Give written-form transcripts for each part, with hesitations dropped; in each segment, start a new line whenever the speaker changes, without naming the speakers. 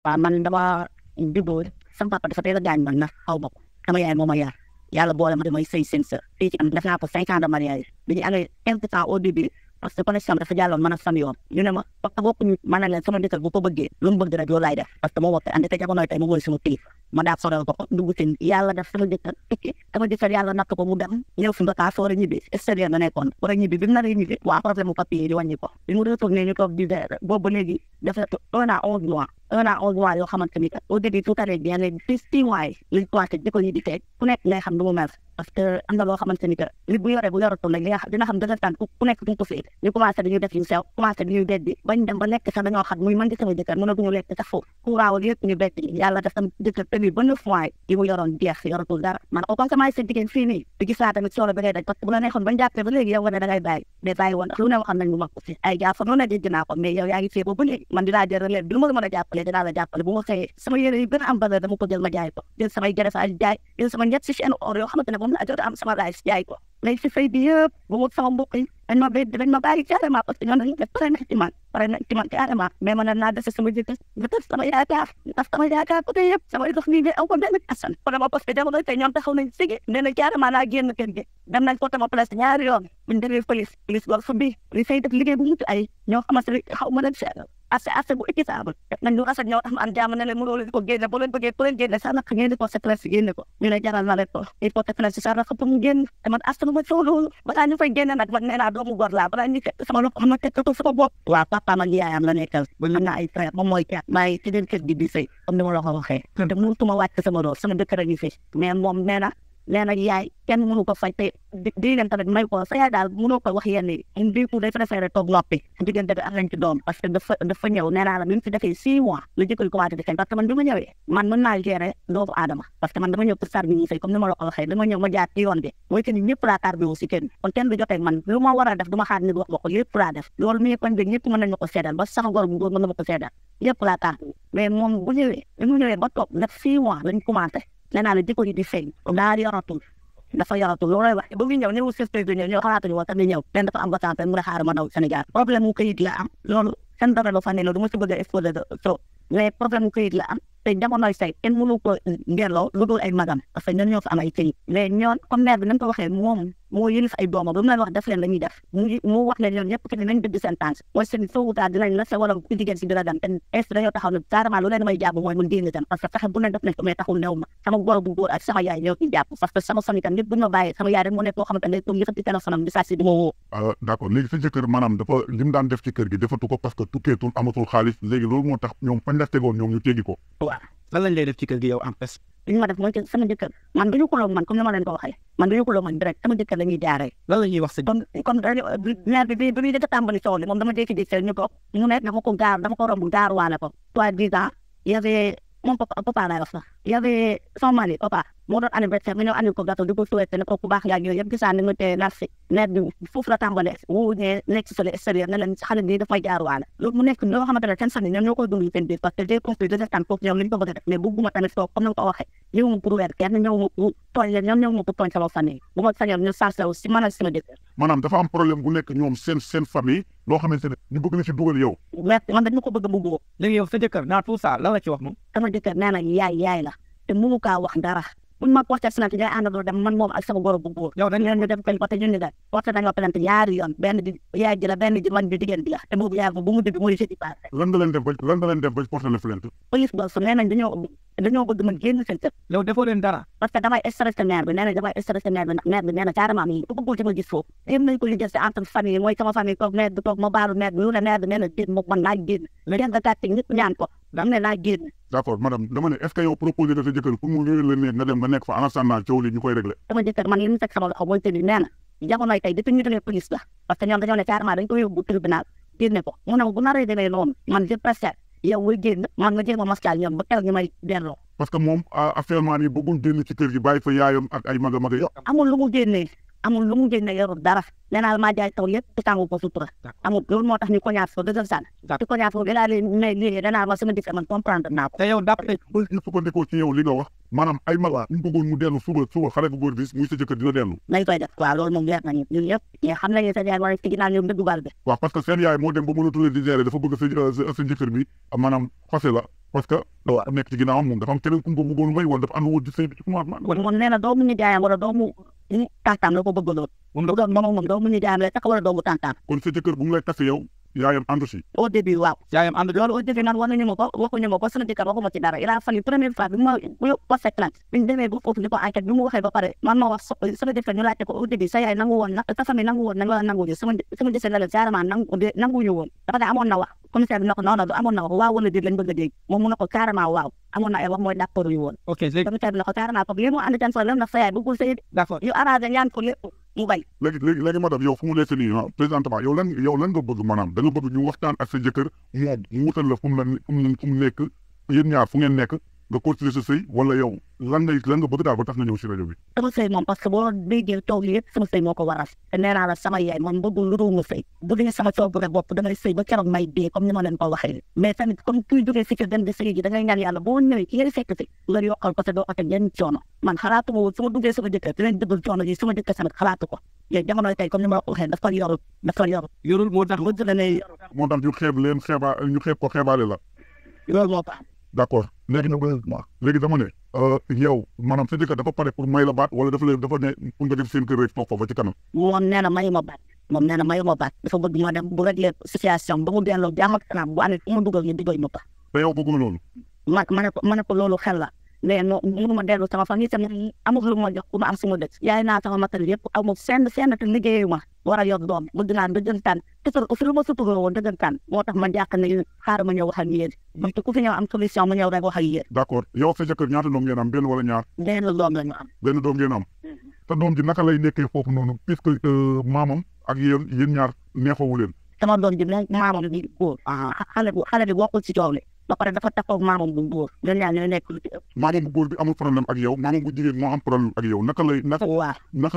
waaw man dama juddoo sama papa dafa teel a gaañ man na xaw ma ko sama yaay moo ma yar yàlla boole ma damay sëy seen sër fii ci am def naa ko 5 ans de mariage bi ñu amee 15 ans au début parce que connexion dafa jàlloon man ak sama yoon ñu ne ma parce que bokkuñu man leen sama jëkkër bu ko bëggee lu mu bëgg rek loolu laay def parce que moo wax andi te jamonoy tey ma mooy sama kilifa ma daa soral ko dugg seen yàlla def sama jëkkër tukki sama jëkkër yàlla natt ko mu dem ñëw fi Dakar soo war a ñibbi extérieur la nekkoon war a ñibbi bi mu naree ñibbi waa problème mu papier di wàññi ko bi mu retourné ñu toog di boobu ba léegi dafa 1 an 11 mois yoo xamante ni kat au début tout allait bien léegi ci 6 mois yi liñ commencé di ko ñi di teg ku nekk ngay xam du mu mel parce que am na loo xamante ni que li bu yoree bu yoratul nag li nga xam dina xam dëggantaan ku nekk duñ ko féete ñu commencé dañuy def yu sew commencé dañuy beddi bañ dem ba lekk sax dañoo xam muy man di sama jëkkër mënatuñu lekk sax foofu kuuraawal yëpp ñu beddi yàlla def sama jëkkër tëbi ba 9 mois yi mu yoroon jeex yoratul dara man au commencé seen diggéen fii nii di gis naa tamit solo bi ngay daj parce que bu la neexoon bañ jàppee ba léegi yow nga ne da ngay bàyyi mais bàyyi woon lu ne waxal nañ mu mag ko si ay jàpp lu ne dégg naa ko mais yow yaa ngi fee ba léegi man dinaa jël relève bi lu ma la mën a jàppale dinaa la jàppale bu ma xëyee sama yére yi gën a am valeur dama ko jël ma jaay ko jël samay greffage jaay jël sama ñett si chaîne or yoo xamante ne moom laa jot am sama life jaay ko léegi si fay bi yëpp bu mu sama mbokk yi dañ ma bàyyi carrément parce que ñoom dañu def pare na ci man carrément mais man naa dese sama jëkkër nga tas sama yaakaar côté yëpp sama dox nii aw ko benn asan kon dama parce que jamono tey ñoom taxaw nañ sigi nee na carrément naa génn kër gi dem nañ porté ma place ñaari yoon buñ demee police gor fu bi li fay def liggéey bu mucc ay ñoo xamante ne xaw ma leen seetal assez bu équitable def nañ lu rafet ñoo tax ma am jàmm ne leen mënoo leen ko génne boo leen bëggee ku leen génne sax nag ngeen di ko sa place génne ko ñu ne jaral na leen ko il faut que place sax pour mu génn te man astanu ma soo loolu balaa ñu fay génne nag man nee naa doomu gor laa balaa ñu fekk sama loxo xam na teg ko sama bopp waaw papa ak yaayam la nekkal am na ay frère moom mooy kat maa ngi ci den kër gi di sëy comme ni ma la ko waxee te mënutuma wàcc sama dool sama dëkk a ngi fi mais moom nee na yaay kenn mënu ko fay te di leen tamit may ko sa yaay daal mënoo ko wax yenn yi mu bii day préféré toog noppi diggante bi am nañ ci doom parce que dafa ñëw nee naa la bi mu fi defee 6 mois la jëkkër commencé di feeñ parce que man bi ma ñëwee man mën naa gérer doomu aadama parce que man dama ñëw pour sar bi ñuy fay comme ni ma la ko waxee dama ñëw ma jaar ci yoon bi mooy que ni ñëpp laa tar bi aussi kenn kon kenn du jotee man lu ma war a def du ma xaar nit wax ma ko lépp laa def loolu mi koñ bi ñëpp mën nañ ma ko seedal ba sama góor bu góor mën na ma ko seedal yëpp laa tar mais moom bu ñëwee ba toog def 6 mois lañ commencé nee naa la jëkkër yi di feeñ daal yoratul dafa yaratu loolay wax ba muy ñëw ñëwul secteur bi ñëw xalaatuñu woon tamit ñëw len dafa am vacance mu ne xaaral ma daw Sénégal problème mu këyit la am loolu seen dara ba fa ne loolu du ma si bëgg a exposé so mais problème mu këyit la am te jamonoy say kenn mënu ko ngelloo lu dul ay magam parce que ñoom ñoo fi am ay këyit mais ñoon comme maire bi nañ ko waxee moom moo yëlif ay doomam ba mu leen wax def leen la ñuy def mu wax leen ñoom ñëpp que ne nañ dëgg seen tànk mooy seen sowutaa dinañ la sa wala ku jigéen si dina dem te est dañoo taxaw ne carrément lu leen may jàpp mooy mun génn dem parce que fexe bu leen def nañ ko mais taxul new ma sama góor bu góor ak sama yaay ñoo ci jàpp parce que sama famille tam ñëpp buñu ma bàyyi sama yaay rek moo nekk koo xamante ne toog yëkkati téléphone am di saa si di ma woo
d'accord léegi sa jëkkër maanaam dafa lim daan def ci kër gi defatu ko parce que tukkeetul amatul xaalis léegi loolu moo tax ñoom fañ la tegoon ñoom ñu teggi ko
waaw
lan lañ lay def ci kër gi yow en fait
li ñu ma def mooy que sama jëkkër man duñu xuloo man comme ni ma leen ko waxee man duñu xuloo man direct sama jëkkër la ñuy jaaree
lan la ñuy wax sa
comme maire bi muy dëkk tàmbali coow li moom dama jékki-jékki ñu ko ñu nekk dama ko romb gaar waale ko 3-10 ans y avait mon papa laay wax sax y avait son mari papa moo doon anniversaire nga ñëw andil ko gâteau di ko souhaité ne ko ku baax yaag yooyu yëpp gisaan ni nga tee narsi maire bi foofu la tàmbalee wu ne nekk si sole extérieur ne leen xale bi daf may jaar waale loolu mu nekk loo xamante ne seen famille ñoom ñoo koy dund seen biir parce que j'ai compris de temps foofu ñoom li ñu ko bëgg a def mais bëgguma tamit toog comme ni nga ko waxee ñëw ma pour weer kenn ñëw ma pour tooñ leen ñoom ñëw ma pour tooñ sama famille bu ma sañoon ñu sarse aussi man ak sama jëkkër
maanaam dafa am problème bu nekk ñoom seen famille loo xamante ne ñu bëgg na ci dugal yow
merci man dañu ko bëgg a bëggoo
léegi yow sa jëkkër naa tout ça lan la ci wax moom
sama jëkkër nee na yaay la te mënu kaa wax dara buñ ma porté plainte ñooy àndandoo dem man moom ak sama góor bu góor yow dañ leen ñu dem koy porté ñun ni daal porté nañoo plainte ñaari yoon benn bi yaay ji la benn ji man bi jigéen bi la te boobu yaay bu mu dëgg mooy jeudi passé
lan nga leen def ba porté la plainte
police ba su nee nañ dañoo bëgg man génn seen kër
yow defoo leen dara
parce que damay stressé maire bi nee nañ damay stressé maire bi ndax maire bi nee na carrément mi bu bëggul ci ma gis foofu yëpp nañ ko liggéey si entre famille mooy sama famille toog maire bi toog ma baalu maire bi lu ne maire bi nee na génn moom man naa génn chef de quartier ñëpp ñaan ko dam ne naa génn
d'accord madame dama ne est-ce que yow proposé na sa jëkkër pour mu ñëwee la ne nga dem nga nekk fa en attendant coow li ñu koy réglé
sama jëkkër man li mu teg sama loxo mooy tëdd nee na jamonoy tey depuis ñu demee police la parce que ñoom dañoo ne carrément dañ ko yóbbu tribunal génne ko mu ne bu naree demee noonu man je préfère yow nga génn man nga jéem a maskal ñoom ba keroog ñu may delloo
parce que moom actuellement nii bëggul génn ci kër gi bàyyi fa yaayam ak ay maga yow
amul lu mu génnee yorul dara nee naa la maa jaay taw lépp te tàngu ko sutura amul loolu moo tax ñu koñaat ko dëggal sànn ci koñaat ko dinaa leen may lii danaa ma sama dikk man comprendre naa ko
te yow d'après
ñu sukkandikoo ci yow li nga wax maanaam ay maga ñu bëggoon mu dellu suba xale bu góor bi muy sa jëkkër dina dellu
nañ koy def waaw loolu moom leer nañu ñun ñëpp ñi xam nañu sa yaay war ci ginnaaw ñoom dëgg bal bi
waaw parce que seen yaay moo dem ba mënatul di gérer dafa bëgg sa jëkkër bi maanaam fase la parce que dafa nekk ci ginnaawam moom dafa am keneen ku mu ko bëggoon may wala dafa ànd woon ci sëy bi ci commencement
moom nee na doomu nijaayam wala doomu tàntaam la ko bëgg lool moom doomu nijaayam la takk wala doomu tàntaam
kon sa jëkkër bu mu lay tase yow yaayam àndu si
au début waaw
yaayam ànd
loolu au début naan waxuñu ma ko sama jëkkër waxuma ci dara il a fallu première fois bi ma posé plainte bi ñu demee ba foofu ni ko enquête bi mu waxee ba pare man ma wax sama jëkkër ñu laajte ko au début sa yaay nangu woon na sa famille nangu woon nañ wala nanguñu sama jëkkër la leen carrément nanguñu woon dafa ne amoon na wax commissaire bi na ko non non amoon na wax waaw wala déet lañ bëgg a dégg moom mu ne ko carrément waaw amoon na ay wax mooy d'accord yu woon
ok léegi
commissaire bi na ko carrément comme lii moo andi tan problème ndax sa yaay bëggul sëy
d'accord
ñu arrangé ñaan ko lépp mu bañ
léegi madame yow fu mu nekk nii présentement yow lan nga bëgg maanaam da nga bëgg ñu waxtaan ak sa jëkkër mu wutal la fu mu nekk yéen ñaar fu ngeen nekk nga continuer sa sëy wala yow lan nga bëgg daal ba tax nga ñëw si rajo bi
sama sëy moom parce que boo déggee toog li yëpp sama sëy moo ko waral te nee naa la sama yaay man bëggul lu dul nga sëy bu dee sama coobare bopp damay sëy ba keroog may dee comme ni ma leen ko waxee mais tamit comme kuy jógee si kër dem di sëy ji da ngay ñaan yàlla boo ñëwee ki ngeen fekk si nga yokkal ko te doo ko teg yenn coono man xalaatu ma woon su ma duggee sama jëkkër dinañ dëggal coono ji sama jëkkër tamit xalaatu ko yooyu jamono tey comme ni ma ko waxee dafa yorul
moo tax
bëgg na ne
moo tax ñu xeeb ko xeebaale la
loolu moo tax
d'accord léegi dama ne yow maanaam sa jëkkër dafa pare pour may la baat wala dafa ne pour nga def seen kër rek toog foofa ci kanam
moom nee na mayu ma baat dafa bëgg ma dem bu régler situation ba mu delloo jàmm ak salaam bu amee mu dugal ñu dugal ma ba
te yow bëgg na loolu
ma ne ko loolu xel la mais non mënu ma dellu sama famille tamit amul lu ma jox pour ma am suma dëkk yaay naa sama matériel yëpp amul fenn te liggéeyu ma war a yor doom bëgg naa dëggantaan te aussi lu ma suturoo woon dëggantaan moo tax ma jàq ne xaaral ma ñëw wax ak yéen parce que ku fi ñëw am solution ma ñëw rek wax ak yéen
d'accord yow sa jëkkër ñaata doom ngeen am benn wala ñaar
benn doom la ñu am
benn doom ngeen am te doom ji naka lay nekkee foofu noonu puisque maamam ak yéen ñaar neexoowu leen
sama doom ji nag maamam bi góor xale bi bokkul ci coow li ba pare dafa taxaw maamam bu góor ñun ñaar ñooy nekk lu ci ëpp
maamam bu góor bi amul problème ak yow maamam bu jigéen moo am problème ak yow naka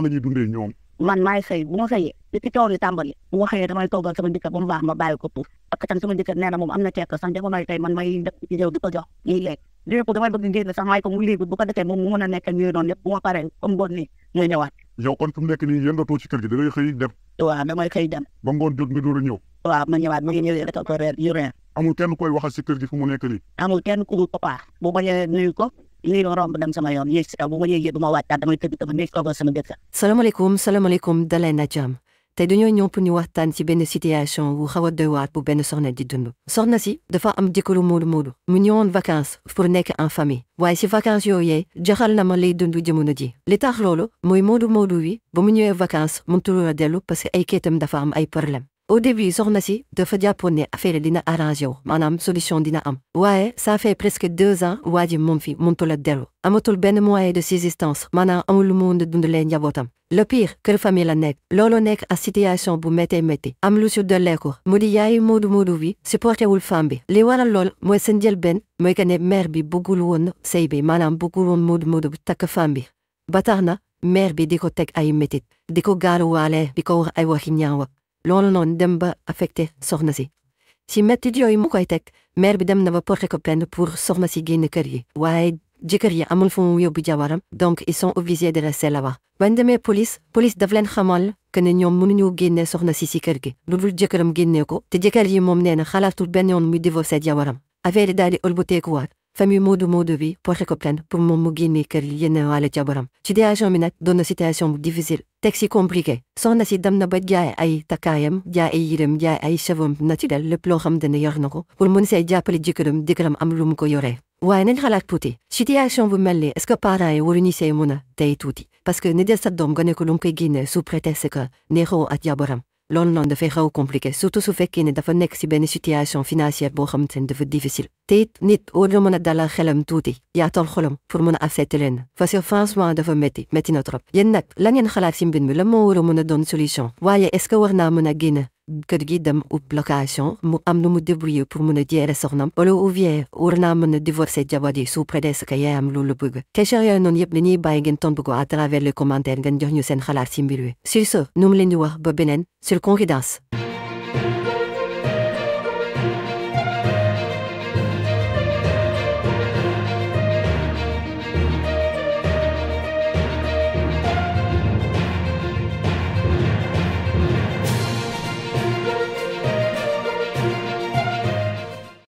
la ñuy dundee ñoom
man maay sëy bu ma sëyee depuis coow li tàmbali bu ma xëyee damay toogal sama jëkkër ba mu baax ma bàyyi ko pour parce que tam sama jëkkër nee na moom am na ceeb sax jamonoy tey man may def ci ñëw di ko jox ñuy lekk lépp damay bëgg génn sax may ko mu libre bu ko defee moom mu mën a nekk ak yooyu noonu yëpp bu ma paree comme bon nii muy ñëwaat
yow kon fu mu nekk nii yëngatoo ci kër gi da ngay xëy dem
waaw damay xëy dem
ba ngoon jot nga door a ñëw
waaw ma ñëwaat ma ngi ñëwee rek ko reer yu reer
amul kenn koy waxal si kër gi fu mu nekk nii
amul kenn ku dul papa bu ma ñëwee nuyu ko lii romb dem sama yoon yéeg si kaw bu ma yéegee du ma wàccaat damay tëdd dama nekk toogal sama jëkkër
salaamaaleykum daleen na jàmm tey dañoo ñëw pour ñu waxtaan ci benn situation bu xaw a doy waar bu benn soxna di dund soxna si dafa am jëkkëru moodu mu ñëwoon vacances pour nekk en famille waaye si vacances yooyee jaxal na ma lay dund jamono ji li tax loolu mooy moodu wi ba mu ñëwee vacances mëntul a dellu parce que ay kayitam dafa am ay problème au début soxna si dafa jàppoon ne affaire dina arrangé wu maanaam solution dina am waaye ça fait presque 2 ans waa ji moom fi mëntul a dellu amatul benn moyen de subsistance maanaam amul lu mu mën a dundalee njabootam le pire kër famille la nekk loolu nekk ak situation bu métti am lu si dolleeku mu di yaayu moodu wi supporté wul femme bi li waral lool mooy seen njëlbeen mooy que ne mère bi bëggul woon sëy bi maanaam bëggul woon moodu bi takk femme bi ba tax na mère bi di ko teg ay métit di ko gaaruwaale di ko wax ay waxi ñaawa loolu noonu dem ba affecté soxna si métit yooyu mu koy teg mère bi dem na ba porté ko plainte pour soxna si génn kër yi waaye jëkkër yi amul fu mu yóbbu jabaram donc ils sont obligés de rester là-bas bañ demee police daf leen xamal que ne ñoom mënuñu génne soxna si kër gi lu dul jëkkëram génnee ko te jëkkër yi moom nee na xalaatul benn yoon muy divorcé jabaram affaire yi daal di ëlbateekuwaat famille moodu bi porté ko plainte pour moom mu génnee kër yi yénne waale jabaram situation bi nag doon na situation bu difficile teg si compliqué soxna si dem na ba jaay ay takkaayam jaay ay yërëm jaay ay cheveux naturel lépp loo xam ne yor na ko pour mën see jàppale jëkkëram am lu mu ko yoree waaye nañ xalaat tuuti situation bu mel ni est-ce que parents yi waruñu see mën a tey tuuti parce que ni del sa doom nga ne ko lu mu koy génne sous prétexte que neexoo ak jabaram loolu noonu dafay xaw a compliqué surtout su fekkee ne dafa nekk si benn situation financière boo xamante ne dafa difficile te it nit war na mën a dalal xelam tuuti yaatal xolam pour mën a accepter leen parce que franchement dafa métti na trop yéen nag la ngeen xalaat si mbir mi la moo war a mën a doon solution waaye est-ce que war naa mën a génn kër gi dem ut location mu am nu mu débrouiller pour mën a gérer soxnam wala ou bien war naa mën a divorcer jabar yi sous prétexte que yaayam loolu bëgg question yooyu noonu yëpp dañuy bàyyi ngeen tontu ko à travers les commentaires ngeen jox ñu seen xalaat si mbir wi sur ce nu mu leen di wax ba beneen sur Confidence